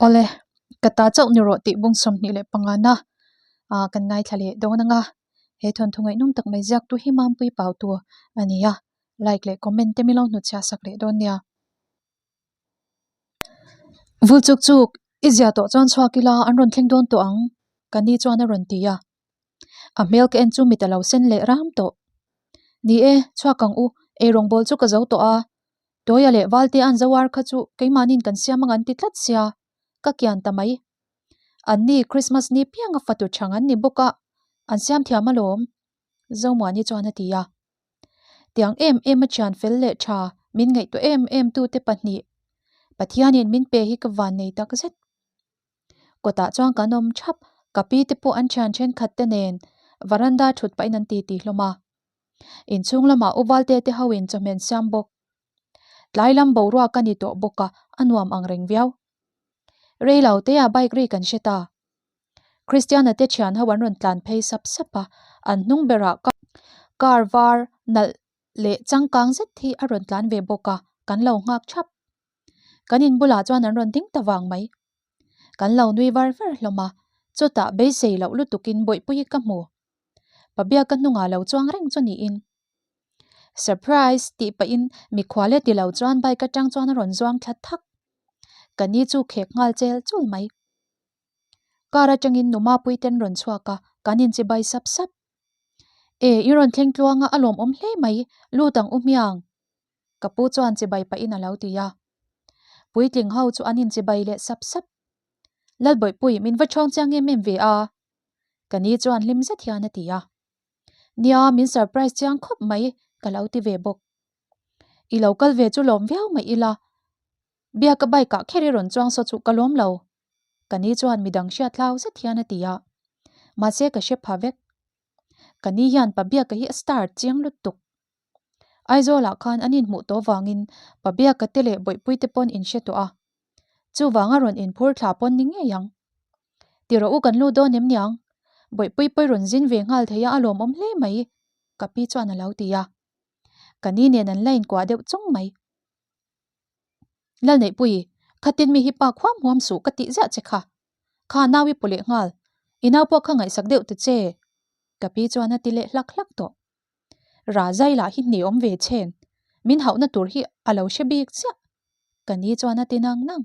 Awle, ka ta chauh ni rawh tih bung 25 na kan ngaithla leh dawn anga he thawnthu ngaihnawm tak mai ziaktu hi Mampui Pautu a ni a, like leh comment te min lo hnutchhiah sak leh dawn nia. Vul chuk chuk, i zia tawh chuan chhuak ila an rawn thleng dawn tawh ang, ka ni chuan a rawn ti a. A hmel ka en chu mit a lo sen leh ram tawh. Ni e, chhuak ang u, eirawngbawl chu ka zo tawh a, Tawia leh Valtea'n Zoar kha chu keimahni'n kan siam ang an ti tlat sia, ka kian ta mai. Anni Christmas ni pianga fatu chhang an ni bawk a, an siam thiam alawm, Zomuani chuan a ti a. Tiang em em a thian fel leh tha min ngaihtuah em em tute pahnih Pathianin min pe hi ka van nei tak zet. Kawtah chuan kan awm thap, ka pi te pawh an thian thenkhat te nen varanda thut pahin an titi hlawm a. Inchhung lamah U Valte te ho in chawhmeh an siam bawk. Tlai lam boruak a ni tawh bawk a, a nuam ang reng viau. Rei lo te ah bike ri kan hre ta. Christiana te thian ho an rawn tlan phei sap sap a, an hnung berah car var nalh leh changkang zet hi a rawn tlan ve bawk a, kan lo nghak thap. Kan in bulah chuan an rawn ding ta vang mai. Kan lo nui var var hlawm a, chutah beisei loh lutukin bawihpui hi ka hmu. Pabia ka hnungah lo chuang reng chu niin. Surprise! tih pahin mikhual e ti lo chuan bike atang chuan a rawn zuang thla thak. Ka ni chu khek nghal chel chul mai. Car atangin numa puiten rawn chhuak a, kan inchibai sap sap. E, i rawn thleng tluang a, a lawmawm hle mai, lut ang u hmiang. Ka pu chuan chibai pahin a lo ti a. Puitling ho chu an inchibai leh sap sap. Lalbawihpui, min va chhawng chiang em em ve a? Ka ni chuan hlim zet hian a ti a. Nia, min surprise chiang khawp mai, ka lo ti ve bawk. I lo kal ve chu lawm viau mai ila, Biaka bike ah kher i rawn chuang saw chu ka lawm lo. Ka ni chuan midang hriat hlau zet hian a ti a. Mahse ka hre pha vek. Ka ni hian pa Biaka hi a star chiang lutuk. Aizawlah khan an inhmuh tawh vangin pa Biaka te leh Bawihpui te pawn in hre tawh a. Chuvanga rawn inphur thla pawn ni ngei ang. Ti rawh u kan lut dawn em niang? Bawihpui pawi rawn zin ve nghal thei a a lawmawm hle mai, ka pi chuan a lo ti a. Ka ni nen an la inkuah deuh chung mai. Lalneihpui, khatin mi hi pak huam huam suh ka tih ziah che kha. Kha nau i pu leh nghal, i nau pawh kha ngaihsak deuh ta che, ka pi chuan a ti leh hlak hlak tawh. Razai lah hi hneawm ve chhen, min hauhna tur hi a lo hre bik chiah, ka ni chuan a ti nang nang.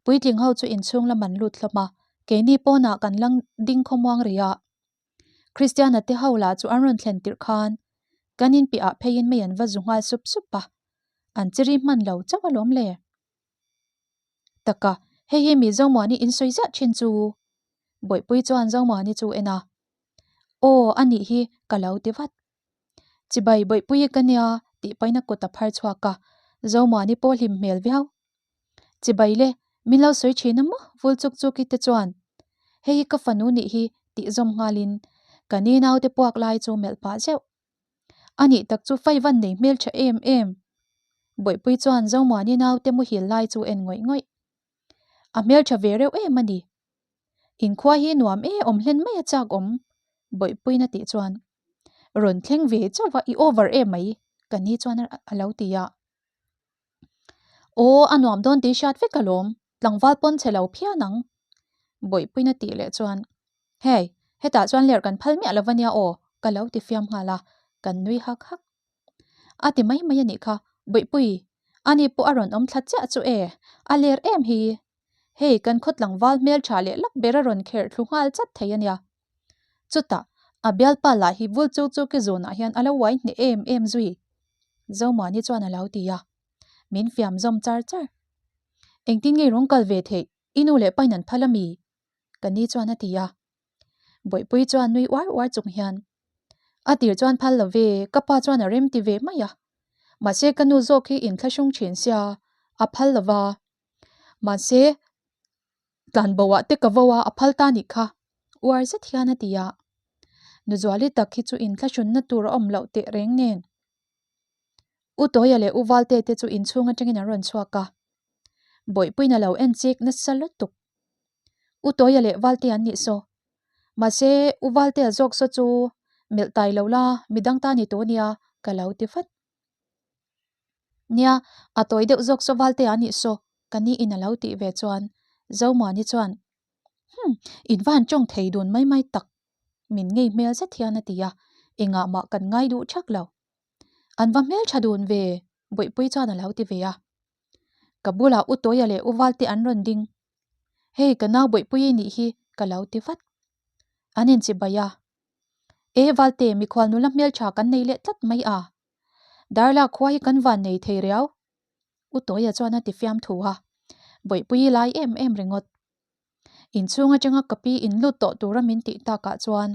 Puitling ho chu inchhung lam an lut hlawm a, keini pawnah kan lang ding khawmuang rih a. Christiana te ho lah chu an rawn thlen tirh khan kan in piahah pheiin mei an va zu nghal sup sup a, an chiri hman lo chauh alawm le. Taka, hei hi mi Zomuani in sawi ziah thin chu. Bawihpui chuan Zomuani chu en a, Aw, a nih hi ka lo ti vat. Chibai Bawihpui ka nia tih paina kut a phar chhuak a, Zomuani pawh hlim hmel viau. Chibai le, min lo sawi thin a maw? Vul chuk chuk i te chuan, Hei hi ka fanu nih hi tih zawm nghalin ka ni naute puak lai chu melh pah zeuh. A nih tak chu Faivan nei hmel tha em em. Bawihpui chuan Zomuani naute muhil lai chu en ngawih ngawih. A hmel tha ve reuh em a ni. Inkhua hi nuam e awm hlen mai a chak awm, Bawihpuiin a tih chuan, Rawn thleng ve chauh va i over em mai, ka ni chuan a lo ti a. Aw, a nuam dawn tih hriat vek alawm, tlangval pawn chhe lo phian ang. Bawihpuiin a tih leh chuan, Hei, hetah chuan lerh kan phal miah lo va nia aw, ka lo ti fiam nghal a, kan nui hak hak. A ti mai mai a nih kha, Bawihpui, ani pawh a rawn awm thla chiah chu e, a ler em hi. Hei, kan khaw tlangval hmeltha leh lak ber a rawn kherh thlu nghal chat thei a nia. Chutah, a bialpa lah hi vul chu chu ki zunah hian a lo uai hneh em em zui. Zomuani chuan a lo ti a. Min fiam zawm char char. Engtin nge rawn kal ve theih? I nu leh pain an phal a mi? Ka ni chuan a ti a. Bawihpui chuan nui uar uar chung hian, A tir chuan phal lo ve, ka pa chuan a rem ti ve mai a. Mahse ka nu zawk hi inthlahrung thin sia, a phal lo va. Mahse, Tlanboah te ka vo a, a phal ta nih kha, uar zet hian a ti a. Nuzuali tak hi chu inthlahrunna tur a awm loh teh reng nen. U Tawia leh U Valte te chu inchhung atangin an rawn chhuak a. Bawihpuiin a lo en chik nasa lutuk. U Tawia leh Valte an nih saw. Mahse, U Valtea zawk saw chu melh tai lo la, midang ta ni tawh nia, ka lo ti vat. Nia, a tawi deuh zawk saw Valtea nih saw, ka ni in a lo tih ve chuan Zomuani chuan, Humm, in va han tawng thei dun mai mai tak, min ngei hmel zet hian a ti a, engah mah kan ngai duh thak lo. An va hmel tha dun ve, Bawihpui chuan a lo ti ve a. Ka bulah U Tawia leh U Valte an rawn ding. Hei ka nau Bawihpui i nih hi ka lo ti vat. An inchibai a. E Valte, mikhual nula hmeltha kan nei leh tlat mai a. Darla khua hi kan van nei thei riau. U Tawia chuan a ti fiam thu a. Bawihpui i lai em em ringawt. Inchhung atanga ka pi in lut tawh tura min tih takah chuan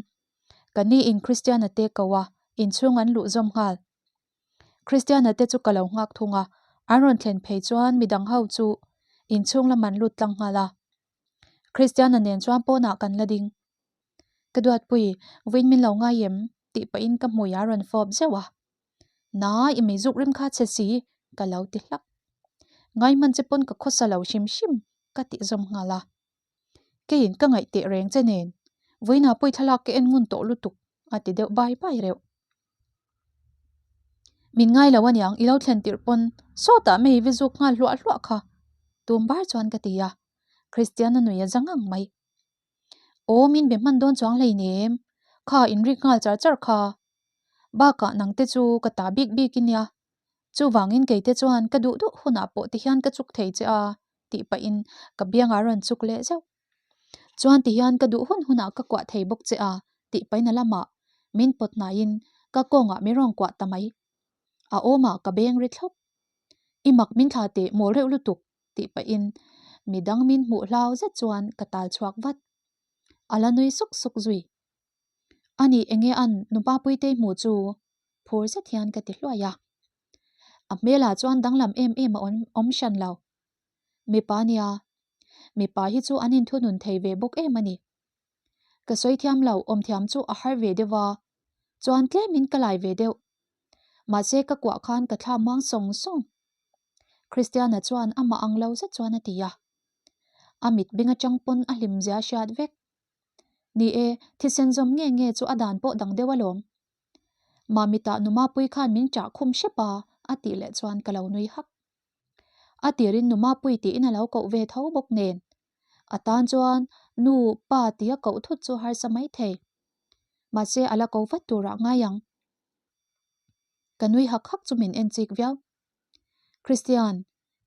ka ni in Christiana te ko a, inchhung an luh zawm nghal. Christiana te chu ka lo nghak thung a, an rawn thlen phei chuan midang ho chu inchhung lam an lut tlang nghal a. Christiana nen chuan pawnah kan la ding. Ka duatpui, vawiin min lo ngai em? tih pahin ka hmui a rawn fawp zeuh a. Na, i meizuk rem kha chhe si, ka lo ti hlak. Ngai hman che pawn ka khawsa lo hrim hrim, ka tih zawm nghal a. Keiin ka ngaih teh reng che nen, vawiinah pawi thlalak ka en ngun tawh lutuk, a ti deuh bai bai reuh. Min ngai lo aniang, i lo thlen tirh pawn sawtah mei vi zuk nghal hluah hluah kha, tum bar chuan ka ti a, Christiana nui a za ngang mai. Aw, min be hman dawn chuang hleinem, kha inrik nghal char char kha. Bakah nangte chu ka ta bik bik i nia, chuvangin keite chuan ka duh duh hunah pawh tihian ka chuk thei che a, tih pahin ka biangah a rawn chuk leh zeuh. Chuan tihian ka duh hun hunah ka kuah thei bawk che a, tih pahin a lamah min pawt hnaiin ka kawngah min rawn kuah ta mai. A awmah ka beng ri thlawp. I mak min thla teh mawl reuh lutuk, tih pahin midang min hmuh hlau zet chuan ka tal chhuak vat. A la nui suk suk zui. A nih enge an nupa Puitei hmuh chu phur zet hian ka ti hluai a. A hmelah chuan danglam em em a awm hran lo. Mipa nia, mipa hi chu an inthunun thei ve bawk em a ni. Ka sawi thiam lo, awm thiam chu a har ve deuh a, chuan tlemin ka lai ve deuh. Mahse ka kuah khan ka thla muang sawng sawng. Christiana chuan amah ang lo zet chuan a ti a. A mit beng atang pawn a hlim zia hriat vek. Ni e, thisen zawm nge nge chu a dan pawh dang deuh alawm. Mamitah Numapui khan min ṭah khum hrep a, a tih leh chuan ka lo nui hak. A tirin Numapui tiin a lo koh ve tho bawk nen. A tan chuan nu, pa tia koh thut chu harsa mai thei. Mahse a la ko vat turah ngai ang. Ka nui hak hak chu min en chik viau. Christian,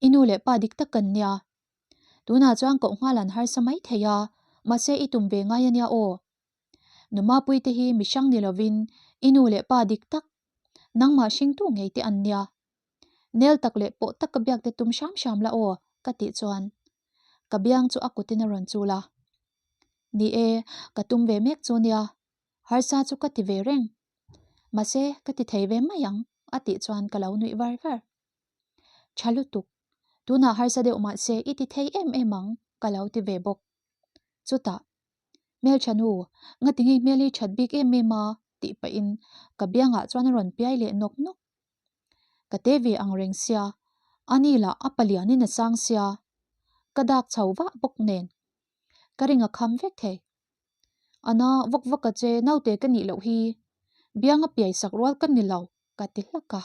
i nu leh pa dik tak kan nia. Tunah chuan koh nghal an harsa mai thei a, mahse i tum ve ngai ania aw. Numapui te hi mihrang ni lovin i nu leh pa dik tak, nangmah hringtu ngei te an nia. Nel tak leh pawh tak ka biak te tum hram hram la aw, ka tih chuan ka biang chu a kutin a rawn chul a. Ni e, ka tum ve mek chu nia, harsa chu ka ti ve reng. Mahse, ka ti thei ve mai ang, a tih chuan ka lo nuih var var. Tha lutuk, tunah harsa deuh mahse i ti thei em em ang, ka lo ti ve bawk. Chutah, Hmeltha nu, ngati ngei hmel hi that bik em em a, tih pahin ka biangah chuan a rawn piai leh nawk nawk. Ka te ve ang reng sia, a ni lah a palianin a sang sia, ka dak chho vah bawk nen ka ring a kham vek thei. A na vawk vawk a che naute ka nih loh hi, bianga piai sak rual ka ni lo ka ti hlak a.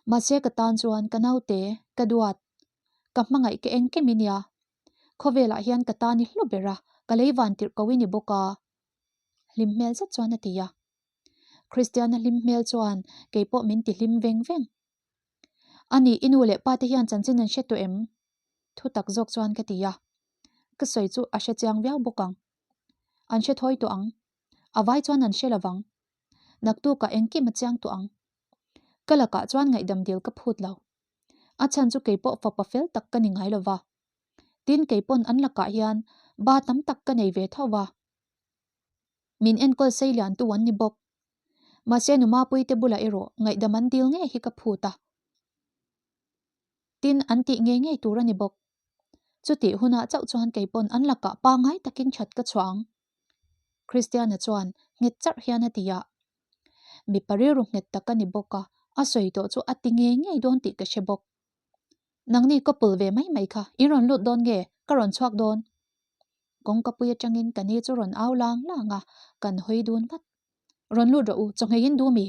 Mahse ka tan chuan ka naute, ka duat, ka hmangaih ka eng kem i nia. Khawvelah hian ka tan i hlu ber a, ka lei van tirh ko i ni bawk a. Hlim hmel zet chuan a ti a. Christiana hlim hmel chuan kei pawh min ti hlim veng veng. A nih i nu leh pa te hian chanchin an hre tawh em? Thu tak zawk chuan ka ti a. Ka sawi chu a hre chiang viau bawk ang. An hre thawi tawh ang. A vai chuan an hre lovang. Naktukah engkim a chiang tawh ang. Ka lakah chuan ngaihdam dil ka phut lo. A chhan chu kei pawh fapa fel tak ka ni ngai lova. Tin kei pawn an lakah hian ba tam tak ka nei ve tho va. Min enkawl sei lian tu an ni bawk. Mahse Numapui te bulah erawh ngaihdam an dil ngei hi ka phut a. Tin an tih ngei ngei tur a ni bawk. Chutih hunah chauh chuan kei pawn an lakah pangngai takin that ka chhuah ang. Christiana chuan nghet charh hian a ti a. Mipa rilru nghet tak a ni bawk a, a sawi tawh chu a ti ngei ngei dawn tih ka hre bawk. Nangni couple ve mai mai kha in rawn lut dawn nge ka rawn chhuak dawn? Kawngka pui atangin ka ni chu rawn au lang lang a, kan hawi dun vat. Rawn lut rawh u, chawhmeh in duh mi?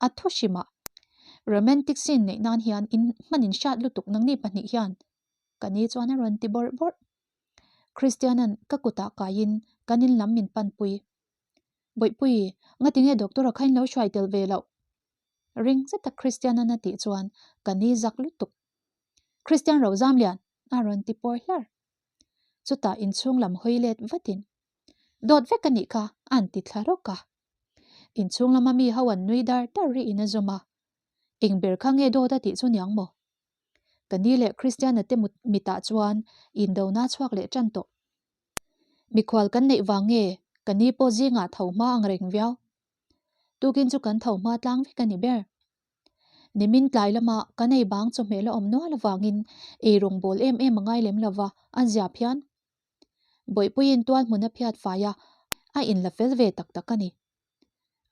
A thu hrim a. Romantic scene neih nan hian in hman in hriat lutuk nangni pahnih hian ka ni chuan a rawn ti bawrh bawrh. Christiana'n ka kutah kaiin kan in lam min panpui. Bawihpui, ngatinge doctor-a kha in lo hruai tel ve loh? Ring zeta Christiana'n a tih chuan ka ni zak lutuk. Christian Rozamlian a rawn ti pawr hlar. Chutah inchhung lam hawi let vatin, Dawt vek a nih kha, a'n ti thla rawk a. Inchhung lama mi ho an nui dar dar rihin a zawm a. Eng ber kha nge dawt a tih chu niang maw? Ka ni leh Christiana te mitah chuan indona chhuak leh tan tawh. Mikhual kan neih vang nge ka ni pawh zingah tho hma ang reng viau. Tukin chu kan tho hma tlang vek a ni ber. Nimin tlai lama kan ei bang chawhmeh la awm nual avangin ei rawngbâwl em em a ngai lem lova a zia phian. Bawihpuiin tual hmun a phiat fai a, a inla fel ve tak tak a ni.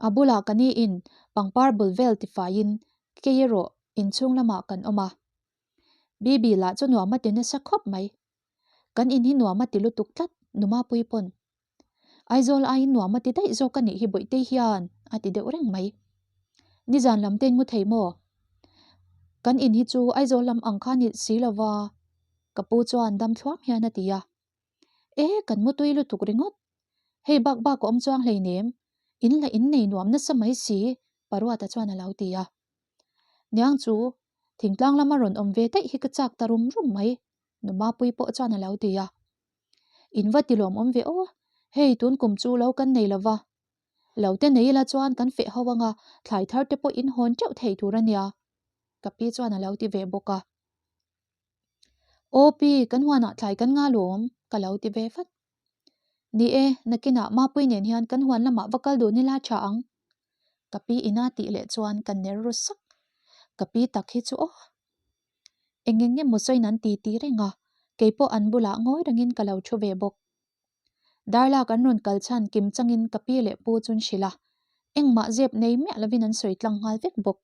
A bulah ka ni in pangpar bul vel tifaiin kei erawh inchhung lamah kan awm a. Bibi lah chu nuam a ti nasa khawp mai. Kan in hi nuam a ti lutuk tlat Numapui pawn. Aizawl aiin nuam a ti daih zawk a nih hi Bawihtei hian a ti deuh reng mai. Nizan lam te in mu thei maw? Kan in hi chu Aizawl lam ang kha ni si lova ka pu chuan dam thluam hian a ti a. E, kan mu tui lutuk ringawt. Hei bak bak a awm chuang hleinem, in la in nei nuam nasa mai si Paruata chuan a lo ti a. Niang chu thingtlang lama rawn awm ve daih hi ka chak ta rum rum mai Numapui pawh chuan a lo ti a. In va ti lawmawm ve aw, hei tun kum chu lo kan nei lova. Lo te nei ila chuan kan feh ho anga thlai thar te pawh in hawn teuh thei tur a nia, ka pi chuan a lo ti ve bawk a. Aw pi, kan huanah thlai kan nga lawm, ka lo ti ve vat. Ni e, nakinah Mapui nen hian kan huan lamah va kal dun ila tha ang. Ka pi ina tih leh chuan ka ner ru sak. Ka pi tak hi chu aw. Eng eng emaw sawiin an ti ti reng a, kei pawh an bulah ngawi rengin ka lo thu ve bawk. Darlak an rawn kal chhan kim changin ka pi leh pu chu an hrilh a, engmah zep nei miah lovin an sawi tlang nghal vek bawk.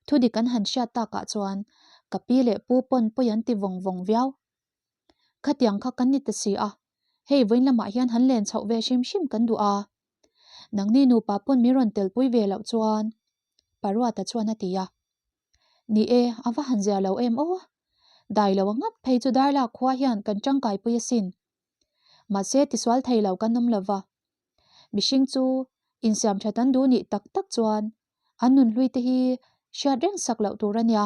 Thudik an han hriat takah chuan ka pi leh pu pawn pawi an ti vawng vawng viau. Khatiang kha kan ni ta si a, hei vawiin lamah hian han len chhoh ve hrim hrim kan duh a. Nangni nupa pawn min rawn telpui ve loh chuan Paruata chuan a ti a. Ni e, a va han zia lo em aw. Dai lo a ngat phei chu Darlak khua hian kan tangkaipui asin. Mahse tisual thei lo kan awm lova. Mihring chu insiam that an duh nih tak tak chuan an nunhlui te hi hriat reng sak loh tur a nia,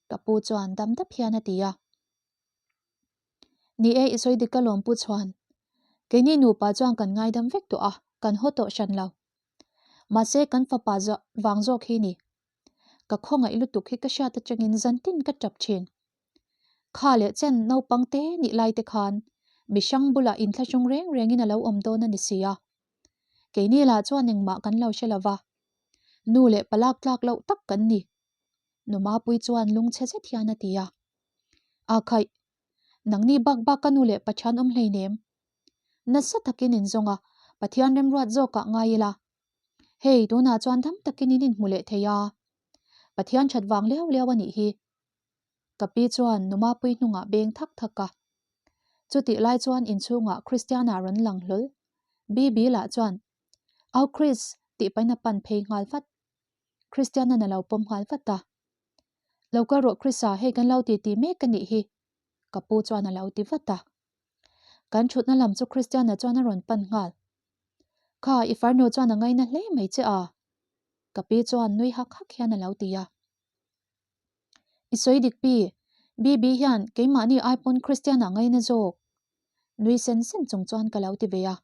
ka pu chuan dam dap hian a ti a. Ni e, i sawi dik alawm Pu Chhuan. Keini nupa chuan kan ngaidam vek tawh a, kan haw tawh hran lo. Mahse kan fapa vang zawk hi ni. Ka khawngaih lutuk hi ka hriat atangin zantin ka tap thin. Kha leh chen naupang te nih lai te khan mihrang bulah inthlahrung reng rengin a lo awm dawn a ni si a. Keini lah chuan engmah kan lo hre lova. Nu leh palak tlak loh tak kan ni. Numapui chuan lungchhe zet hian a ti a. A khaih, nangni bak bak ka nu leh Pathian awm hleinem. Nasa takin in zawng a, Pathian remruat zawkah ngai ila. Hei, tunah chuan dam takin in inhmu leh thei a. Pathian that vang liau liau a nih hi. Ka pi chuan Numapui hnungah beng thak thak a. Chutih lai chuan inchhungah Christiana rawn lang hlawl. Bibi lah chuan, Au Chris! tih pahin a pan phei nghal vat. Christiana'n a lo pawm nghal vat a. Lo kal rawh Chrisa, hei kan lo titi mek a nih hi, ka pu chuan a lo ti vat a. Kan thutna lam chu Christiana chuan a rawn pan nghal. Kha, i farnu chuan a ngaina hle mai che a, ka pi chuan nui hak hak hian a lo ti a. I sawi dik pi, Bibi hian keimahni ai pawn Christiana ngaina zawk. Nui sen sen chung chuan ka lo ti ve a.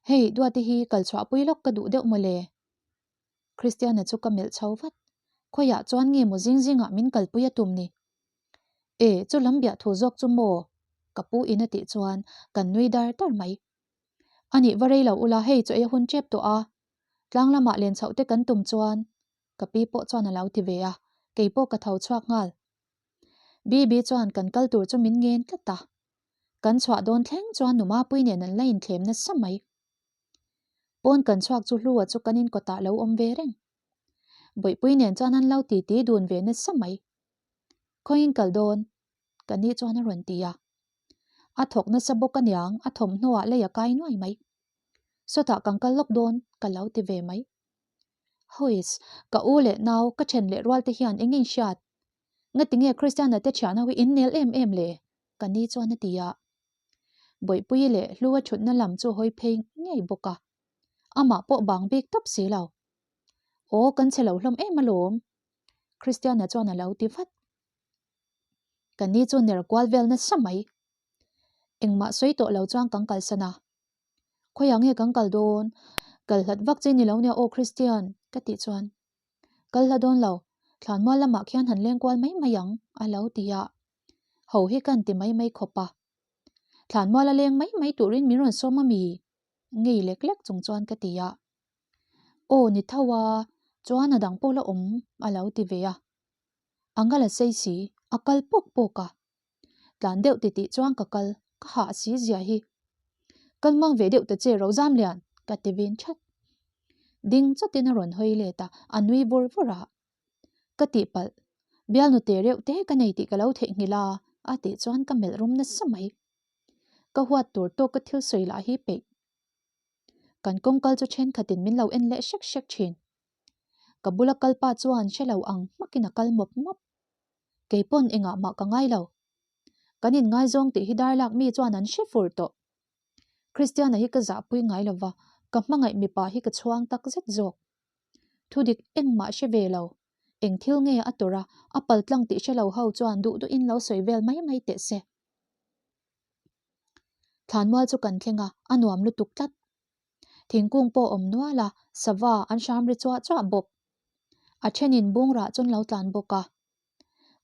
Hei, Duati hi kal chhuahpui lawk ka duh deuh mawle. Christiana chu ka melh chho vat. Khawiah chuan nge maw zing zingah min kalpui a tum ni? E, chu lam biah thu zawk chu maw? Ka pu in a tih chuan kan nui dar dar mai. A nih va rei lo ula hei chaw ei a hun tep tawh a. Tlang lamah len chhoh te kan tum chuan ka pi pawh chuan a lo ti ve a, kei pawh ka tho chhuak nghal. Bibi chuan kan kal tur chu min ngen tlat a. Kan chhuah dawn thleng chuan Numapui nen an la inthlem nasa mai. Pawn kan chhuak chu Hlua chu kan inkawtah lo awm ve reng. Bawihpui nen chuan an lo titi dun ve nasa mai. Khawiin kal dawn? Ka ni chuan a rawn ti a. A thawk nasa bawk aniang a thawmhnaw ah lei a kai nuai mai. Sawtah kan kal lawk dawn ka lo ti ve mai. Huiss, ka u leh nau ka then leh rual te hian eng in hriat? Ngatinge Christiana te thian ho hi in nel em em le? Ka ni chuan a ti a. Bawihpuii leh Hlua thutna lam chu hawi phei ngei bawk a. Amah pawh bang bik tawp si lo. Aw kan chhe lo hlawm em alawm. Christiana chuan a lo ti vat. Ka ni chu ner kual vel nasa mai. Engmah sawi tawh lo chuan kan kalsan a. Khawiah nge kan kal dawn? Kal hlat vak che ni lo nia aw Christian ka tih chuan. Kal hla dawn lo, thlanmual lamah khian han leng kual mai mai ang a lo ti a. Ho hi ka han ti mai mai khawp a. Thlanmual a leng mai mai turin min rawn sawm a mi? Ngei lek lek chung chuan ka ti a. Aw ni tho a, chuan a dang pawh la awm a lo ti ve a. A ngal a sei si, a kal pawk pawk a. Tlan deuh titih chuan ka kal, ka hah si zia hi. Kal mang ve deuh ta che Rozamlian, ka ti vin that. Ding chawtin a rawn hawi let a, a nui vur vur a. Ka tihpalh, bialnu te reuh te ka nei tih ka lo theihnghilh a, a tih chuan ka melh rum nasa mai. Ka huat tur tawk ka thil sawi lah hi peih. Kan kawngkal chu thenkhatin min lo en leh hrek hrek thin. Ka bula kal pa chuan hre lo ang hmakin a kal mawp mawp. Kei pawn engah mah ka ngai lo. Kan inngaizawng tih hi darlak mi chuan an hre fur tawh. Christiana hi ka zahpui ngai lo va, ka hmangaih mipa hi ka chhuang tak zet zawk. Thudik engmah hre ve lo. Eng thil nge a tawrh a, a paltlang tih hre lo ho chuan duh duhin lo sawi vel mai mai teh se. Thlanmual chu kan thleng a, a nuam lutuk tlat. Thingkung pawh awm nual a, sava an hram ri chuah chuah bawk. A thenin bungrah chu an lo tlan bawk a.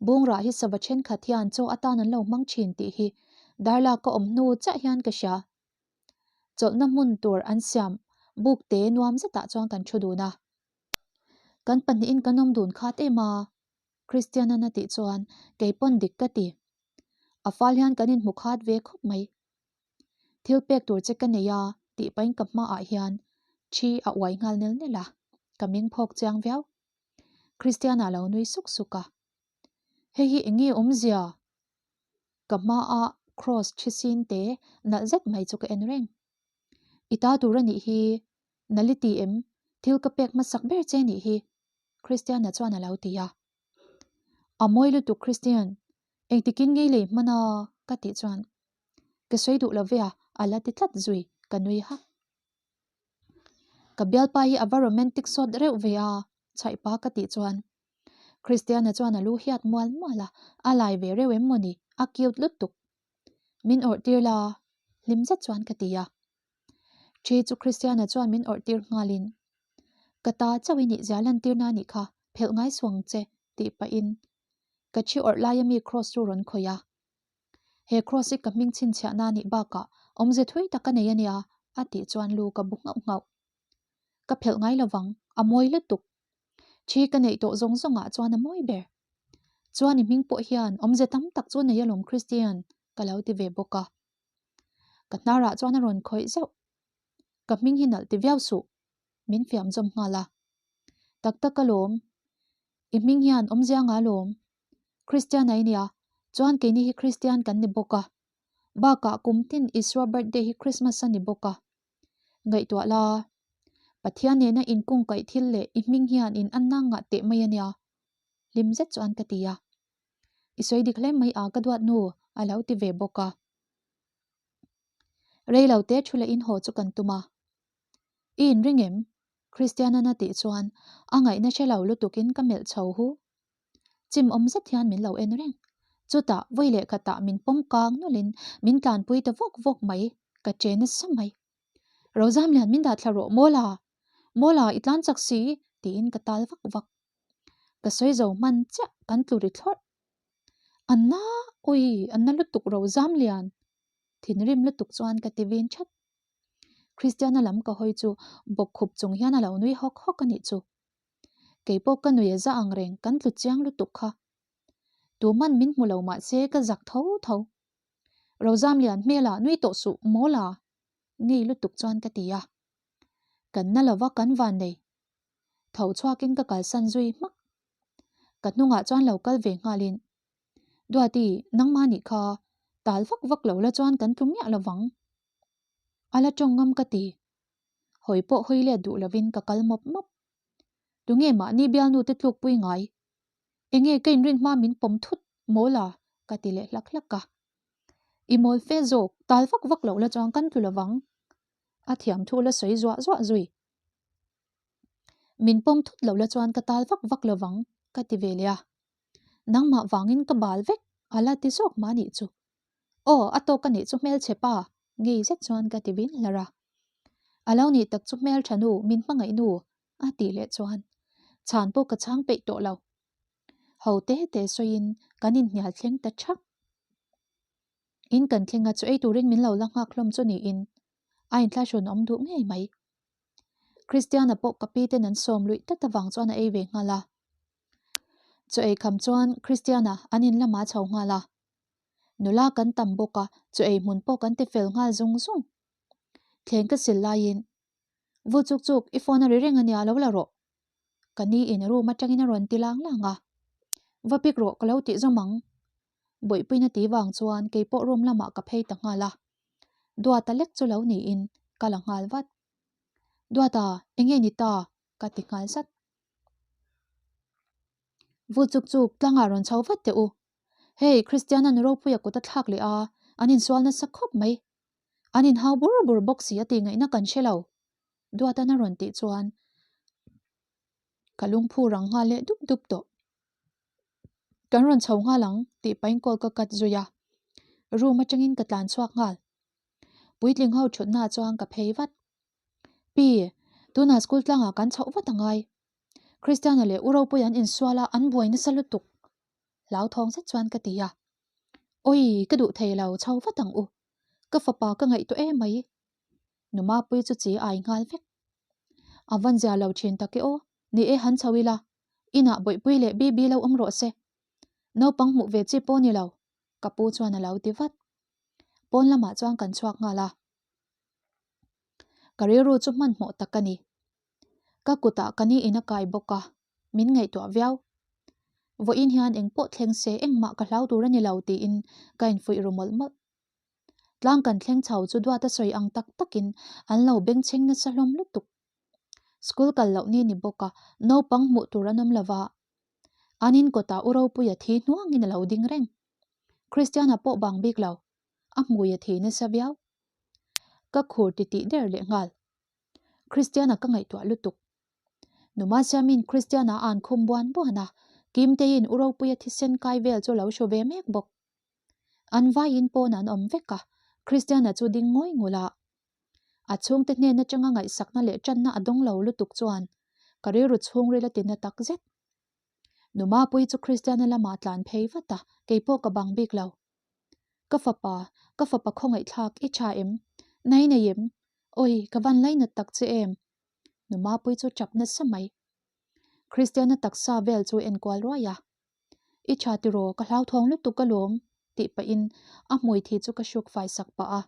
Bungrah hi sava thenkhat hian chaw atan an lo hmang thin tih hi darlak ka awm hnu chiah hian ka hria. Chawlhna hmun tur an siam buk te nuam zetah chuan kan thu dun a. Kan pahnihin kan awm dun khat em a, Christian-an a tih chuan kei pawn dik ka ti. A fal hian kan inhmu khat ve khawp mai. Thil pek tur che ka nei a tih pahin ka hmaah hian thi a uai nghal nel nel a, ka ming phawk chiang viau. Christian-a lo nui suk suk a, Hei hi eng nge awmzia? Ka hmaah cross thi sin te nalh zet mai chu ka en reng. I ta tur a nih hi, nalh i ti em? Thil ka pek hmasak ber che nih hi, Christian-a chuan a lo ti a. A mawi lutuk Christian, engtikin ngei lei hman a? ka tih chuan ka sawi duh lo ve a, a la ti tlat zui, ka nui hak. Ka bialpa hi a va romantic sawt reuh ve a, chhaihpa ka tih chuan Christiana chuan a lu hiat mual mual a, a lai ve reuh em mawni, a cute lutuk. Min awrh tir la, hlim zet chuan ka ti a. Thi chu Christiana chuan min awrh tir nghalin, Ka ta chauh i nih zia lantirna a nih kha, phelh ngai suang che, tih pahin ka thi awrh laia mi cross chu rawn khawih a. He cross hi ka hming chhinchhiahna a nih bakah awmze thui tak a nei a nia, a tih chuan lu ka bu nghauh nghauh. Ka phelh ngai lovang, a mawi lutuk. Thi ka neih tawh zawng zawngah chuan a mawi ber. Chuan i hming pawh hian awmze tam tak chu nei alawm Christian, ka lo ti ve bawk a. Ka hnarah chuan a rawn khawih zeuh. Ka hming hi nalh ti viau suh, min fiam zawm nghal a. Tak tak alawm, i hming hian awmzia nga alawm. Christian a i nia, chuan keini hi Christian kan ni bawk a. Bakah kum tin Isua birthday hi Christmas a ni bawk a. Ngaihtuah la, Pathian nena inkungkaih thil leh i hming hian in anna ngah teh mai a nia, hlim zet chuan ka ti a. I sawi dik hle mai a ka duat nu, a lo ti ve bawk a. Rei lo te thu leh in haw chu kan tum a. I inring em? Christian-an a tih chuan a ngaihna hre lo lutukin ka melh chho hu. Chim awm zet hian min lo en reng. Chutah vawi leh khatah min pawm kang nawlhin min tlanpui ta vawk vawk mai, ka che nasa mai. Rozamlian min dah thla rawh Mawla! Mawla i tlan chak si! tiin ka tal vak vak. Ka sawi zo hman chiah kan tlu ri thlawrh. Anna! Ui! Anna lutuk Rozamlian! Thinrim lutuk chuan ka ti vin that. Christiana lam ka hawi chu bawkkhup chung hian a lo nui hawk hawk a nih chu. Kei pawh ka nui a za ang reng kan tlu chiang lutuk kha. Tuman min hmu lo mah se ka zak tho tho. Rozamlian hmelah nui tawh suh mawl a? Ngei lutuk chuan ka ti a. Kan na lova kan van nei. Tho chhuakin ka kalsan zui hmak. Ka hnungah chuan lo kal ve nghalin, Duati, nangmah nih kha tal vak vak lo la chuan kan tlu miah lovang. A la tawng ngam ka ti. Hawi pawh hawi let duh lovin ka kal mawp mawp. Tunge mahni bialnu te tlukpui ngai? Enge ka inrin hma min pawm thut mawl a? ka ti leh hlak hlak a. I mawl fe zawk, tal vak vak loh la chuan kan tlu lovang. A thiam thu la sawi zuah zuah zui. Min pawm thut loh la chuan ka tal vak vak lovang, ka ti ve leh a. Nangmah vangin ka bal vek, a la ti zawk mah nih chu. Aw, a tawk a nih chu hmelchhe pa, ngei zet chuan ka ti vin hlar a. A lo nih tak chu hmeltha nu, min hmangaih nu, a tih leh chuan chhan pawh ka chhang peih tawh lo. Ho te te sawiin kan inhnial thleng ta thap. In kan thleng a chu ei turin min lo la nghak hlawm chu niin a inthlahrun awm duh ngei mai. Christiana pawh ka pi ten an sawm luih tlat avang chuan a ei ve nghal a. Chaw ei kham chuan Christiana an in lamah a chho nghal a. Nula kan tam bawk a, chaw ei hmun pawh kan ti fel nghal zung zung. Thleng ka sil laiin Vul chuk chuk, i phone a ri reng ania, lo la rawh. Ka ni in room atangin a rawn ti lang lang a. Va pick rawh ka lo tih zawm ang. Bawihpuiin a ti vang chuan keipawh room lamah ka phei ta nghal a. Duata lek chu lo niin ka la nghal vat. Duata, enge ni ta? ka ti nghal zat. Vul chuk chuk, tlangah rawn chho vat teh u. Hei, Christiana nu ropuia kut a thlak leh a, an insual nasa khawp mai. An inhau bur bur bawk si a tih ngaihna kan hre lo. Duatan a rawn tih chuan ka lungphu rang nghal leh dup dup tawh. Kan rawn chho nghal ang tih pahin call ka cut zui a. Room atangin ka tlan chhuak nghal. Puitling ho thutna chuan ka phei vat. Pi, tunah school tlangah kan chhoh vat angai. Christiana leh U Ropuii an insual a, an buai nasa lutuk. Hlauthawng zet chuan ka ti a. Awi, ka duh thei lo, chho vat ang u. Ka fapa ka ngaihtuah em mai. Nu Mapuii chu chi ai nghal vek. A van zia lo thin tak e aw, ni e han chho ila, inah Bawihpui leh Bibi lo awm rawh se. Naupang hmuh ve chi pawh ni lo, ka pu chuan a lo ti vat. Pawn lamah chuan kan chhuak nghal a. Ka rilru chu hmanhmawh tak a ni. Ka kutah ka ni in a kai bawk a, min ngaihtuah viau. Vawiin hian engpawh thleng se engmah ka hlau tur a ni lo tiin ka infuih ru mawlh mawlh. Tlang kan thleng chho chu duata sawi ang tak takin an lo bengchheng nasa hlawm lutuk. School kal loh ni ni bawk a, naupang hmuh tur an awm lo va. An in kawtah U Ropuia thi hnuangin a lo ding reng. Christiana pawh bang bik lo, a hmui a thi nasa viau. Ka khur titih der leh nghal. Christiana ka ngaihtuah lutuk. Numa Siamin Christiana a an khum buan buan a, Kimteiin U Ropuia thisen kai vel chu lo hru ve mek bawk. An vaiin pawn an awm vek a, Christiana chu ding ngawi ngul a. A chhungte hnen atanga ngaihsakna leh tanna a dawng lo lutuk chuan ka rilru chhungril a ti na tak zet. Numa pui chu Christiana lamah tlan phei vat a, keipawh ka bang bik lo. Ka fapa, ka fapa khawngaihthlak i tha em? Nai nei em? Awi, ka van lainat tak che em? Numa pui chu tap nasa mai. Christiana taksa vel chu enkual ruai a. I tha tiraw, ka hlauthawng lutuk alawm tih pahin a hmui thi chu ka hruk fai sak pah a.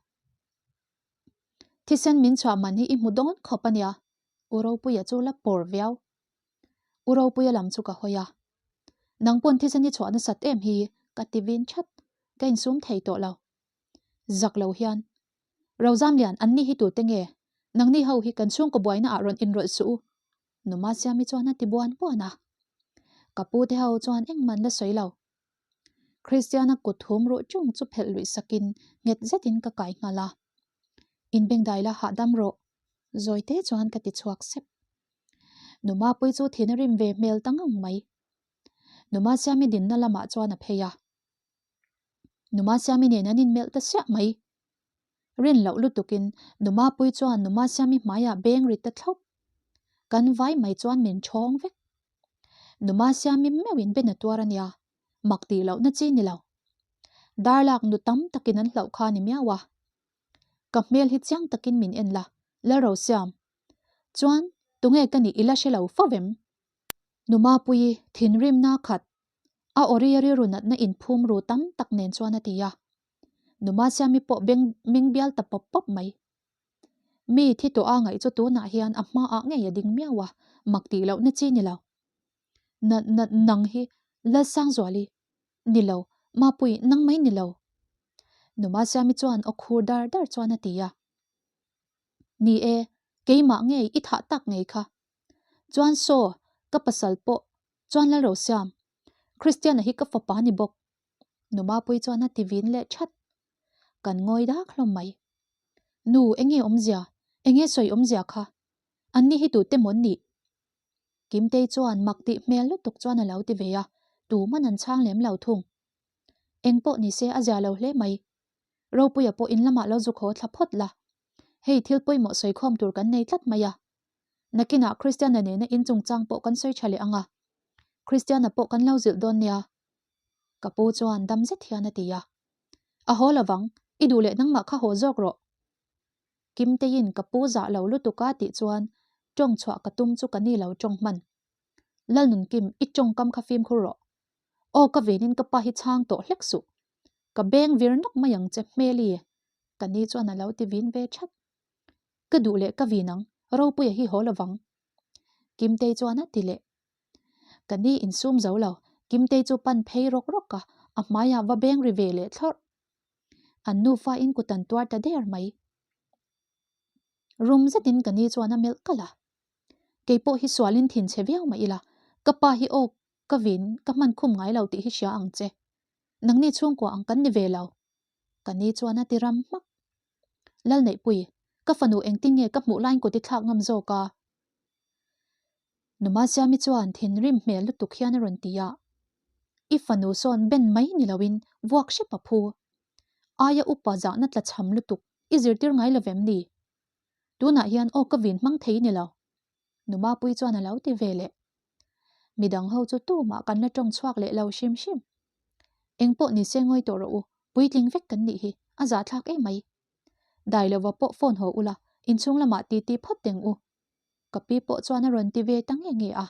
Thisen min chhuah man hi i hmu dawn khawp a nia, U Ropuia chu la pawr viau. U Ropuia lam chu ka hawi a. Nang pawn thisen i chhuah nasat em hi ka ti vin that, ka insum thei tawh lo. Zak lo hian, Rozamlian, anni hi tute nge? Nangni ho hi kan chhungkaw buaina ah rawn inrawlh suh u Numa Siami chuan a ti buan buan a. Ka pu te ho chuan engmah an la sawi lo. Christiana kut hum ruh chung chu phelh luih sakin nghet zetin ka kai nghal a. Inbengdai la hahdam rawh, zawi te chuan ka ti chhuak sep. Numa pui chu thin a rim ve hmel ta ngang mai. Numa Siami dinna lamah chuan a phei a. Numa Siami nen an inmelh ta siah mai. Rin loh lutukin Numapui chuan Numa Siami hmaiah beng ri ta thlawp. Kan vai mai chuan min ṭhawng vek. Numa Siami meuhin ben a tuar a nia, mak tih lohna chi ni lo. Darlak nu tam takin an hlauh kha ni miau a. Ka hmel hi chiang takin min en la, Lalrosiam. Chuan, tunge ka nih i la hre lo fo vem? Numapuii thinrimna khat, a awri rilru natna inphum ru tam tak nen chuan a ti a. Numa Siami pawh beng meng bial ta pawp pawp mai. Mi thi tawh a ngaih chu tunah hian a hmaah ngei a ding miau a, mak tih lohna chi ni lo. Na na nang hi Lalsangzuali ni lo, Mapui nang mai ni lo. Numa Siami chuan aw khur dar dar chuan a ti a. Ni e, keimah ngei i thah tak ngei kha. Chuan saw, ka pasal pawh chuan Lalrosiam, Christiana hi ka fapa ni bawk. Numapui chuan a ti vin leh that. Kan ngawi dak hlawm mai. Nu, enge awmzia? Enge sawi awmzia kha? Anni hi tute maw an nih? Kimtei chuan mak tih hmel lutuk chuan a lo ti ve a, tuman an chhang lem lo thung. Eng pawh ni se a zia lo hle mai. Ropuia pawh in lamah lo zuk haw thla phawt la. Hei thil pawimawh sawikhawm tur kan nei tlat mai a. Nakinah Kristiana nena in chungchang pawh kan sawi tha leh ang a. Kristiana pawh kan lo zilh dawn nia. Ka pu chuan dam zet hian a ti a. A haw lovang, i duh leh nangmah kha haw zawk rawh. Kimteiin ka pu zah lo lutuk a tih chuan tawng chhuah ka tum chu ka ni lo tawng hman. Lalnunkim, i tawngkam kha fimkhur rawh. Aw ka venin ka pa hi chhang tawh hlek suh. Ka beng vir nawk mai ang che hmeli ka ni chuan a lo ti vin ve that. Ka duh leh ka vin ang, Ropuia hi haw lovang. Kimtei chuan a ti leh. Ka ni insum zo lo, Kimtei chu pan phei rawk rawk a, a hmaiah va beng ri ve leh thlawrh. An nufa in kut an tuar ta der mai. Rum zetin ka ni chuan a melh kalh a. Kei pawh hi sualin thin chhe viau mah ila, ka pa hi aw ka vin ka hman khum ngai lo tih hi hria ang che. Nangni chhungkua ang kan ni ve lo. Ka ni chuan a ti ram hmak. Lalneihpui, ka fanu engtin nge ka hmuh laiin kut i thlak ngam zawk a? Numasiami chuan thinrim hmel lutuk hian a rawn ti a. I fanu sawn ben mai ni loin vuak hrep a phu. Aia upa zahna tla chham lutuk i zirtir ngai lo vem ni? Tunah hian aw ka vin hmang thei ni lo. Numapui chuan a lo ti ve leh. Midang ho chu tumah kan la tawng chhuak leh lo hrim hrim. Engpawh ni se ngawi tawh rawh u, puitling vek kan nih hi, a zahthlak em mai. Dailova pawh phone haw ula, inchhung lamah titi phawt teng u. Ka pi pawh chuan a rawn ti ve ta nge nge a.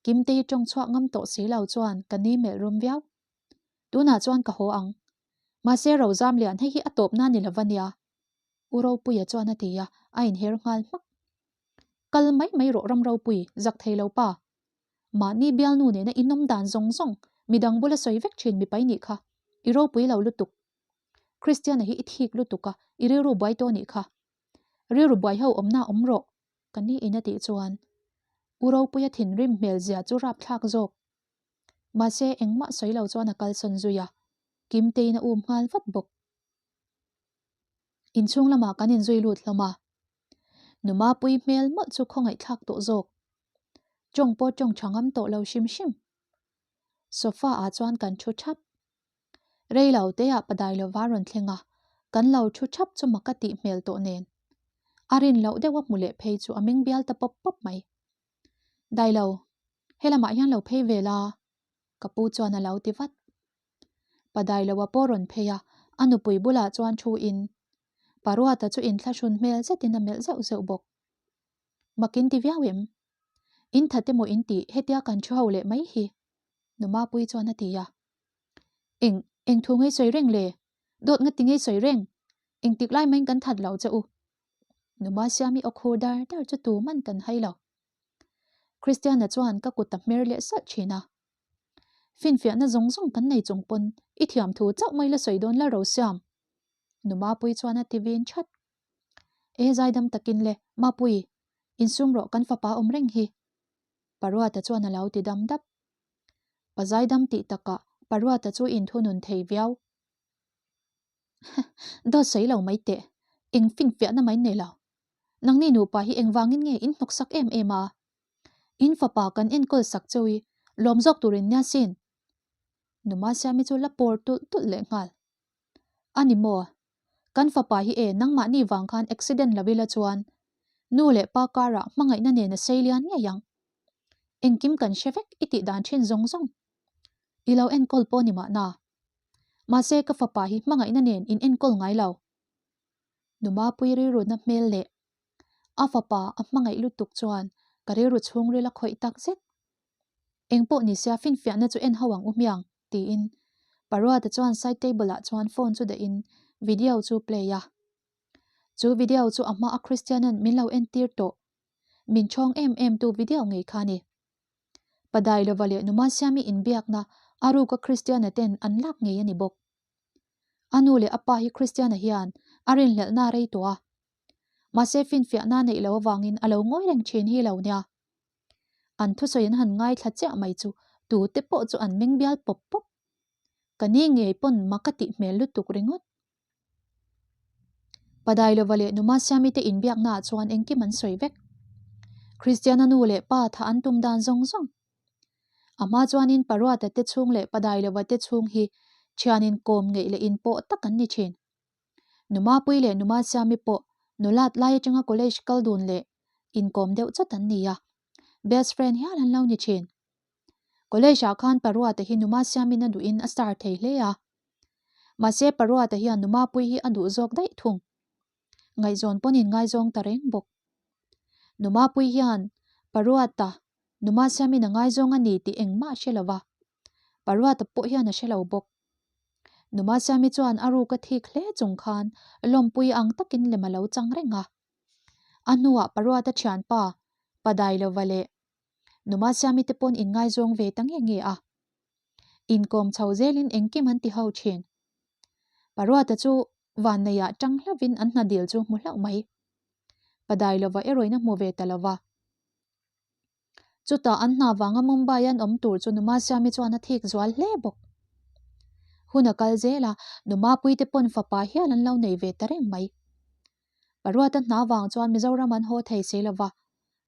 Kimtei tawng chhuak ngam tawh si lo chuan ka ni melh rum viau. Tunah chuan ka haw ang. Mahse Rozam lian hei hi a tawpna ni lova nia. U Ropuia chuan a ti a, a inher nghal hmak. Kal mai mai rawh Ram Ropui, zak thei lo pa. Mahni bialnu nena inawm dan zawng zawng midang bula sawi vek thin mipai nih kha. I ropui lo lutuk. Kristiana hi i thik lutuk a, i rilru buai tawh nih kha. Rilru buai ho awmna awm rawh, ka ni in a tih chuan U Ropuia thinrim hmel zia chu rapthlak zawk. Mahse engmah sawi lo chuan a kalsawn zui a, Kimteiin a um nghal vat bawk. Inchhung lamah kan inzui lut hlawm a, Numapui hmel mawlh chu khawngaihthlak tawh zawk. Tawng pawh tawng tha ngam tawh lo hrim hrim. Sofa ah chuan kan thu thap. Rei lo teah padai lova rawn thleng a, kan lo thu thap chu mak a tih hmel tawh nen. A rin loh deuh a hmu leh phei chu a meng bial ta pawp pawp mai. Dai lo, helamah hian lo phei ve la, ka pu chuan a lo ti vat. Padai lo a pawh rawn phei a, a nupui bulah chuan thu in Paruata chu inthlahrun hmel zetin a melh zeuh zeuh bawk. Mak in ti viau em? In that emaw in tih hetia kan thu ho leh mai hi? Numapui chuan a ti a. Eng, eng thu ngei sawi reng le? Dawt nga ti ngei sawi reng? Engtik lai maiin kan that lo che u? Numa Siami aw khur dar dar chu tu man kan hai lo. Christiana chuan ka kut a hmer leh salh thin a. Finfiahna zawng zawng kan nei chung pawn i thiam thu chauh mai la sawi dawn la Rosiam. Numapui chuan a ti vin that. E zaidam takin le, Mapui, insum rawh kan fapa awm reng hi. Paruata chuan a lo ti dam dap. Pa zaidam tih takah Paruata chu inthunun thei viau. Dawt sawi lo mai teh, eng finfiahna mai nei lo. Nangni nupa hi engvangin nge in hnawksak em em a? In fapa kan enkawl sak cheu i, lawm zawk turin nia sin. Numa Siami chu la pawr tulh tulh leh nghal. A ni maw? Kan fapa hi e nangmahni vang khan accident lo ila chuan nu leh pa karah hmangaihna nen a sei lian ngei ang. Engkim kan hre vek i tih dan thin zawng zawng. I lo enkawl pawh ni mahna. Mahse ka fapa hi hmangaihna nen in enkawl ngai lo. Numapui rilruna hmel leh a fapa a hmangaih lutuk chuan ka rilru chhungril a khawih tak zet. Engpawh ni sia finfiahna chu en ho ang u hmiang tiin Paruata chuan side table ah chuan phone chu dahin video chu play a. Chu video chu a hma a Christian-a'n min lo entir tawh min chhawng em em tu video ngei kha a ni. Padailova leh Numasiami inbiakna a ruka Christian-a ten an lak ngei a ni bawk. A nu leh a pa hi Christian-a hian a rinhlelhna a rei tawh a. Mahse finfiahna neih loh avangin a lo ngawi reng thin hi lo nia. An thusawi an han ngaithla chiah mai chu tute pawh chu an meng bial pawp pawp. Ka ni ngei pawn mak a tih hmel lutuk ringawt. Padailova leh Numa Siami te inbiaknaah chuan engkim an sawi vek. Kristiana nu leh pa tha an tum dan zawng zawng. A hma chuanin Paruata te chhung leh Padailova te chhung hi thian inkawm ngeih leh inpawh tak an ni thin. Numapui leh Numa Siami pawh nulat lai atanga college kal dun leh inkawm deuh chawt an ni a, best friend hial an lo ni thin. College ah khan Paruata hi Numa Siamin a duhin a star thei hle a. Mahse Paruata hian Numapui hi a duh zawk daih thung. Ngaihzawn pawn in ngaizawng ta reng bawk. Numapui hian Paruata Numa Siamin a ngaizawng a ni tih engmah a hre lo va. Paruata pawh hian a hre lo bawk. Numa Siami chuan a ruk a thik hle chung khan lawmpui ang takin lem a lo chang reng a. A hnuah Paruata thianpa Padailova leh Numa Siami te pawn inngaizawng ve ta nge nge a. Inkawm chho zelin engkim an ti ho thin. Paruata chu vanneiah tang hlauhin an hna dil chu hmu hlauh mai. Padailova erawhin a hmu ve ta lova. Chutah an hna vanga Mumbai an awm tur chu Numa Siami chuan a thik zual hle bawk. Hun a kal zel a, Numa puite pawn fapa hial an lo nei ve ta reng mai. Paruata hna vang chuan Mizoram an haw thei si lova,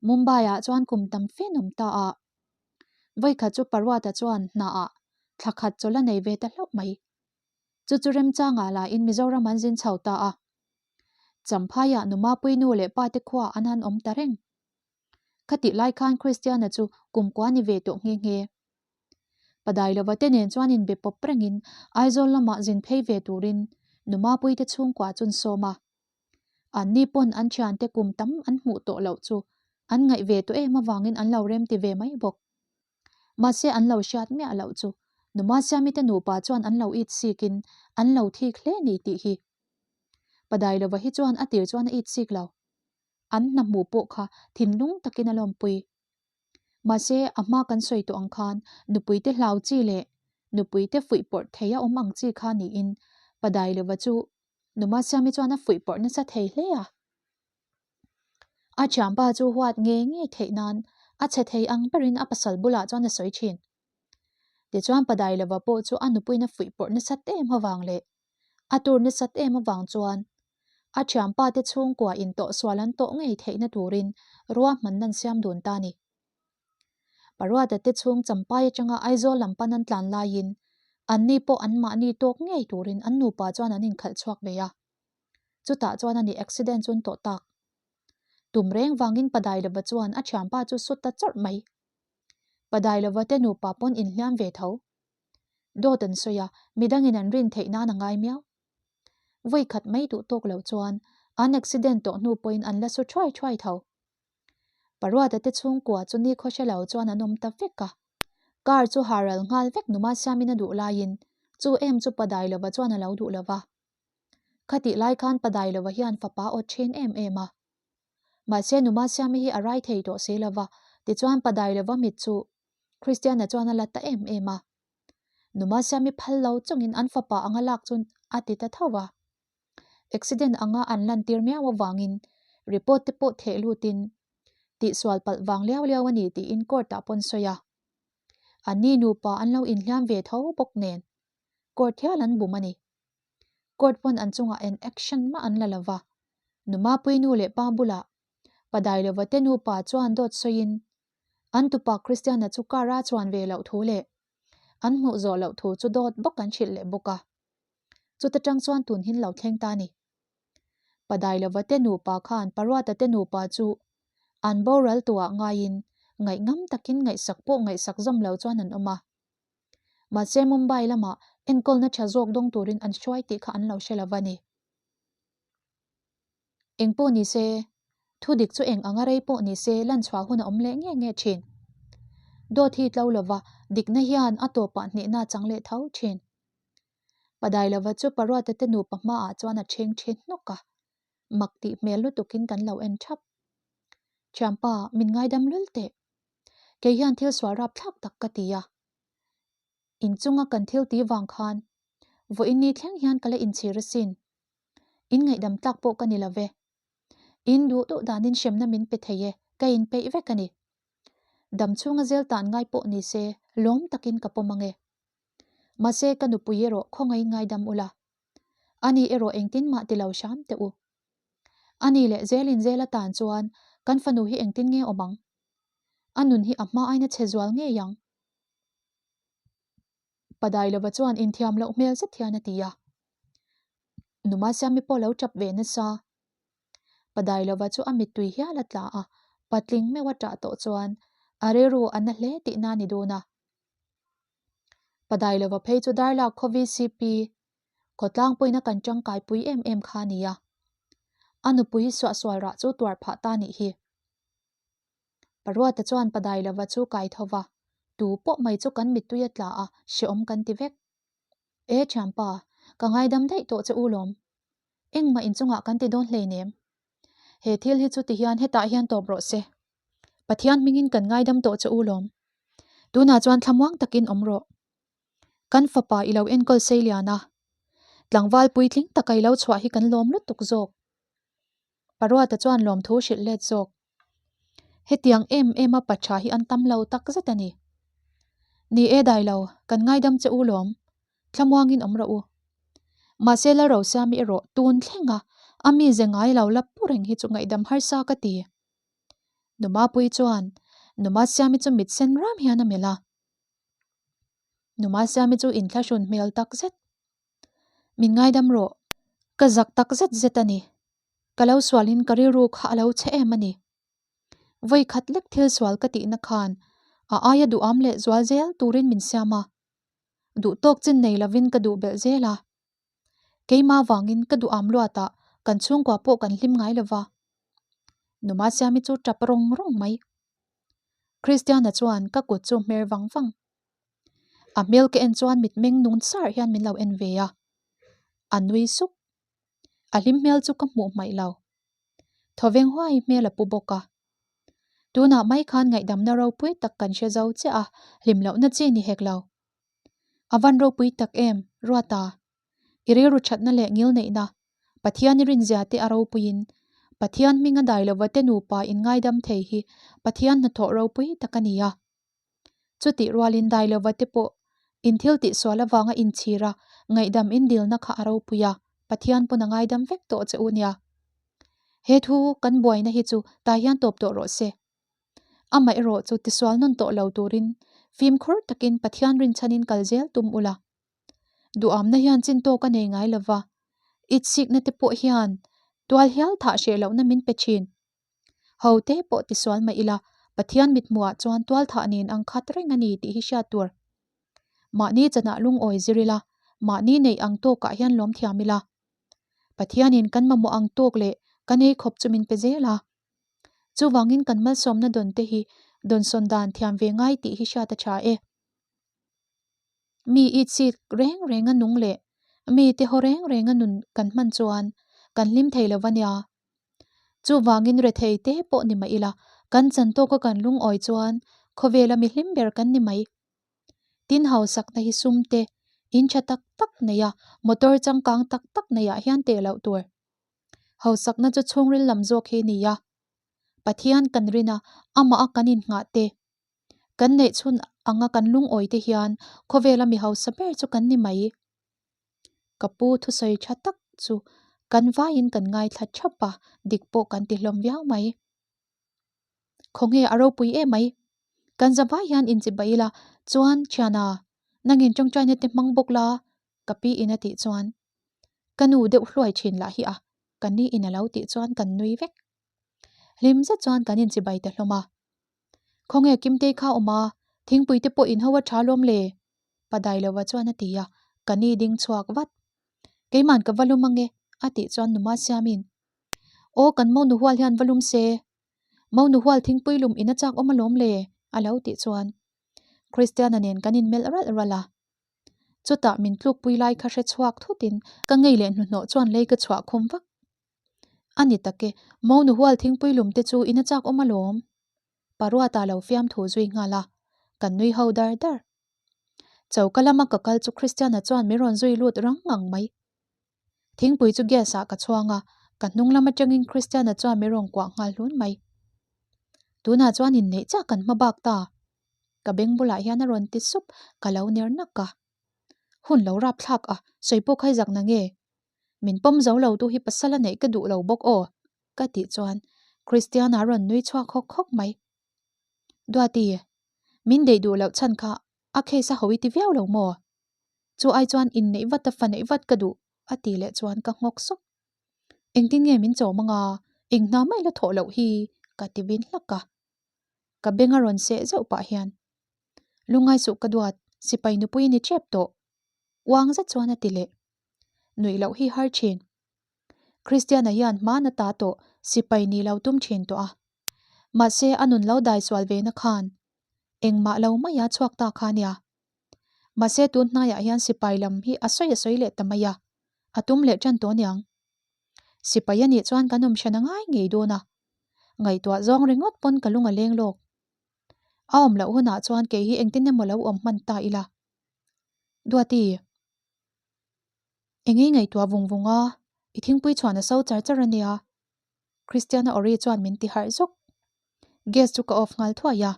Mumbai ah chuan kum tam fe an awm ta a. Vawikhat chu Paruata chuan hna ah thla khat chawlh a nei ve ta hlauh mai. Chu chu remchangah lahin Mizoram an zin chho ta a. Champhaiah Numa puinu leh pa te khua an han awm ta reng. Khatih lai khan Kristiana chu kumkua ni ve tawh nghe nghe. Padailova te nen chuan inbe pawp rengin Aizawl lamah zin phei ve turin Numapuite chhungkua chu an sawm a. Anni pawn an thiante kum tam an hmuh tawh loh chu an ngaih ve tawh em avangin an lo remti ve mai bawk. Mahse an lo hriat miah loh chu Numasiamite nupa chuan an lo it sikin an lo thik hle ni tih hi. Padailova hi chuan a tir chuan a it sik lo. An hna hmuh pawh kha thinlung takin a lawmpui. Mahse, a hma kan sawi tawh ang khan nupuite hlau chi leh nupuite fuihpawrh thei a awm ang chi kha niin Padailova chu Numasiami chuan a fuihpawrh nasa thei hle a. A thianpa chu huat ngei ngei theih nan a chhe thei ang berin a pasal bulah chuan a sawi thin. Tichuan Padailova pawh chu a nupuiin a fuihpawrh nasat em avang leh A tur nasat em avang chuan a thianpa te chhungkua in tawh sual an tawh ngei theihna turin ruahman an siam dun ta a ni. Paruata te chhung Champai atanga Aizawl lam pan an tlan laiin anni pawh anmahni tawk ngei turin an nupa chuan an inkhalh chhuak ve a. Chutah chuan a ni accident chu an tawh tak. Tum reng vangin Padailova chuan a thianpa chu sut ta chawrh mai. Padailova te nupa pawn inhliam ve tho. Dawt an sawi a, midangin an rin theih nan a ngai miau. Vawi khat mai duh tawk lo chuan an accident tawh hnu pawhin an la su thuai thuai tho. Paruata te chhungkua chu nikhaw hre lo chuan an awm ta vek a. Car chu haral nghal vek numa siamin a duh laiin chu em chu Padailova chuan a lo duh lo va. Khatih lai khan Padailova hian fapa awt thin em em a. Mahse numa siami hi a rai thei tawh si lo va, tichuan Padailova mit chu Kristiana chuan a la ta em em a. Numa Siami phal lo chungin an fapa anga lak chu a ti ta tho va. Accident anga an lantir miau avangin report te pawh theh lutin tihsual palh vang liau liau a ni tiin court ah pawn sawi a. Anni nupa an lo inhliam ve tho bawk nen court hial an bum a ni. Court pawn an chungah eng action mah an la lo va. Numapui nu leh pa bulah Padailova te nupa chuan dawt sawiin An tupa Kristiana chu car a chuan ve loh thu leh an hmuh zawh loh thu chu dawt bawk an hrilh leh bawk a. Chuta tang chuan tun hin lo thleng ta ni. Padailova te nupa khan Paruata te nupa chu an boral tuah ngaiin ngaihngam takin ngaihsak pawh ngaihsak zawm lo chuan an awm a. Mahse Mumbai lamah enkawlna tha zawk dawng turin an hruai tih kha an lo hre lo va ni. Eng pawh ni se, thu dik chu eng anga rei pawh ni se lan chhuah hun a awm leh nge nge thin. Dawt hi tlo lova dikna hian a tawpah hnehna a chang leh tho thin. Padailova chu Paruata te nupa hmaah chuan a chheng thin hnawk a, mak tih hmel lutukin kan lo en thap. Thianpa, min ngaidam lul teh. Kei hian thil sual rapthlak tak ka ti a. Inchunga kan thil ti vang khan vawiin ni thleng hian ka la inchhir asin. In ngaihdam tlak pawh ka ni lo ve. In duh duh danin hremna min pe thei e, ka inpeih vek a ni. Dam chhunga zel tan ngai pawh ni se lawm takin ka pawm ang e. Mahse ka nupui erawh khawngaih ngaidam ula. Ani erawh engtin mah ti lo hram teh u. A ni leh zelin zel atan chuan kan fanu hi engtin nge awm ang? A nun hi a hma aina chhe zual ngei ang. Padailova chuan inthiam loh hmel zet hian a ti a. Numa Siami pawh lo tap ve nasa. Padailova chu a mittui hial a tla a, patling meuh a tah tawh chuan a rilru a na hle tihna a ni dawn a. Padailova phei chu Darlak khaw VCP khawtlang pawhin a kan tangkaipui em em kha a ni a. A nupui suahsual rah chu tuar phah ta nih hi. Paruata chuan Padailova chu kai tho va, tu pawh mai chu kan mittui a tla a, hrehawm kan ti vek. E thianpa, ka ngaidam daih tawh che u lawm. Engmah inchungah kan ti dawn hleinem. He thil hi chu tihian hetah hian tawp rawh se. Pathian hmingin kan ngaidam tawh che u lawm. Tunah chuan thlamuang takin awm rawh. Kan fapa i lo enkawl sei lian a, tlangval puitling taka i lo chhuah hi kan lawm lutuk zawk. Paruata chuan lawmthu hrilh let zawk. Hetiang em em a pa tha hi an tam lo tak zet a ni. Ni e dai lo, kan ngaidam che u lawm. Thlamuangin awm rawh u. Mahse Lalrosiami erawh tun thleng a, a mize ngai lo la pu reng hi chu ngaihdam harsa ka ti. Numapui chuan Numasiami chu mit sen ram hian a melh a. Numasiami chu inthlahrun hmel tak zet. Min ngaidam rawh. Ka zak tak zet zet a ni. Ka lo sualin ka rilru kha a lo chhe em a ni. Vawi khat lek thil sual ka tihna khan a aia duham leh zual zel turin min siam a. Duh tawk chin nei lovin ka duh belh zel a. Keimah vangin ka duham luatah kan chhungkua pawh kan hlim ngai lova. Numa Siami chu tap rawng rawng mai. Christiana chuan ka kut chu hmer vang vang. A hmel ka en chuan mitmeng nung sar hian min lo en ve a. A nui suk. A hlim hmel chu ka hmuh hmaih lo. Thawveng huai hmel a pu bawk a. Tunah mai khan ngaihdamna ropui tak kan hre zo chiah a, hlim lohna chi ni hek lo. A van ropui tak em, Ruata. I rilru thatna leh ngil neihna, Pathian i rinzia te a ropuiin, Pathian hminga dai lova te nupa inngaidam thei hi Pathian hnathawh ropui tak a ni a. Chutih rualin dai lova te pawh in thil tihsual avanga inchhir a, ngaihdam in dilna kha a ropui a, Pathian pawn a ngaidam vek tawh che u nia. He thu kan buaina hi chu tah hian tawp tawh rawh se. Amaherawh chu tisual nawn tawh lo turin fimkhur takin Pathian rinchhanin kal zel tum ula. Duhamna hian chin tawk a nei ngai lova, itsikna te pawh hian tual hial thah hreh lohna min pe thin. Ho te pawh tisual mah ila, Pathian mithmuhah chuan tual thah nen ang khat reng a ni tih hi hriat tur. Mahni chanah lungawi zir ila, mahni neih ang tawkah hian lawm thiam ila. Pathianin kan mamawh ang tawk leh kan ei khawp chu min pe zel a. Chuvangin kan malsawmna dawn te hi dawnsawn dan thiam ve ngai tih hi hriat a tha e. Mi itsik reng renga nung leh mi te haw reng renga nun kan hman chuan kan hlim thei lo va nia. Chuvangin rethei te pawh ni mah ila, kan chan tawka kan lungawi chuan khawvela mi hlim ber kan ni mai. Tin hausakna hi sum te, in tha tak tak neia motor changkang tak tak neiah hian teh loh tur. Hausakna chu chhungril lam zawk hi ni a. Pathian kan rin a, amah a kan innghah te. Kan neih chhun anga kan lungawi te hian khawvela mi hausa ber chu kan ni mai. Ka pu thusawi tha tak chu kan vaiin kan ngaithla thap a, dik pawh kan ti hlawm viau mai. Khawnge a ropui em mai. Kan za vai hian inchibai ila chuan thiana nangin tawngtaina te hmang bawk la ka pi in a tih chuan ka nu deuh hluai thin lah hi a ka ni in a lo tih chuan kan nui vek. Hlim zet chuan kan inchibai ta hlawm a. Khawnge Kimtei kha awm a, thingpui te pawh inho a tha lawm le? Padailova chuan a ti a, ka ni ding chhuak vat. Keiman ka va lum ange a tih chuan Numa Siamin Aw kan Monu hual hian va lum se, Monu hual thingpui lum in a chak awm alawm le a lo tih chuan Christiana nen kan inmelh ralh ralh a. Chutah min tlukpui lai kha hre chhuak thutin ka ngei leh hnuhnawh chuan lei ka chhuah khum vak. A ni tak e, Monu hual thingpui lum te chu in a chak awm alawm. Paruata lo fiamthu zui nghal a, kan nui ho dar dar. Choka lama ka kal chu Christiana chuan min rawn zui lut rang ngang mai. Thingpui chu gas ah ka chhuang a, ka hnung lam atangin Christiana chuan min rawn kuah nghal hlun mai. Tunah chuan inneih chiah kan hma bak ta. Ka beng bulah hian a rawn ti sup, ka lo ner nak a. Hun lo rap thlak a, sawi pawh kha i zak na nge? Min pawm zo lo tu hi pasal a neih ka duh lo bawk aw. Ka tih chuan Christiana rawn nui chhuak hawk hawk mai. Duati, min deih duh loh chhan kha a case a hawi ti viau lo maw? Chu ai chuan inneih vat a fa neih vat ka duh a tih leh chuan ka nghawk sawk. Engtin nge min chawm anga eng hna mai la thawh loh hi ka ti vin hlak a. Ka beng a rawn seh zeuh pah hian Lungngai suh ka duat, sipai nupui a ni tep tawh. Uang zet chuan a ti leh. Nuih loh hi har thin. Christiana hian hmana ta tawh sipai ni lo tum thin tawh a. Mahse a nun lo dai sual ve na khan engmah lo mai a chhuak ta kha nia. Mahse tun hnaiah hian sipai lam hi a sawi a sawi leh ta mai a, a tum leh tan tawh aniang. Sipai a nih chuan kan awm hran a ngai ngei dawn a. Ngaihtuah zawng ringawt pawn ka lung a leng lawk. A awm loh hunah chuan kei hi engtin emaw lo awm hman ta ila. Duati. Engei ngaihtuah vung vung a, i thingpui chhuan a so char char a nia. Christiana Ori chuan min ti harh zuk. Gas chu ka off nghal thuai a.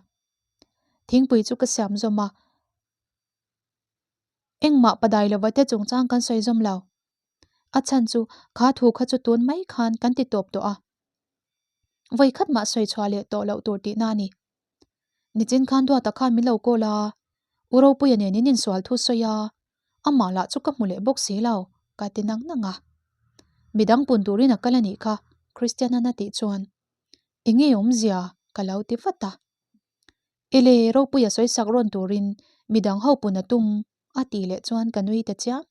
Thingpui chu ka siam zawm a. Engmah padai lova te chungchang kan sawi zawm lo. A chhan chu kha thu kha chu tun mai khan kan ti tawp tawh a. Vawi khat mah sawi chhuah leh tawh loh tur tihna a ni. Nichin khan Duata khan min lo call a, U Ropuia nen in insual thu sawi a, amah lah chu ka hmu leh bawk si lo, ka ti nang nang a. Midang pun turin a kal a nih kha, Christian-an a tih chuan eng nge awmzia ka lo ti vat a. Ele, Ropuia sawi sak rawn turin midang ho pun a tum a tih leh chuan ka nui ta chiam.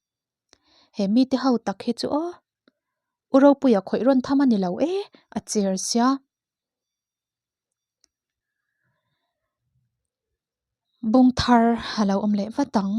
He mite ho tak hi chu aw, U Ropuia khawih rawn tham a ni lo e, a cher sia. Bung thar a lo awm leh vat ang.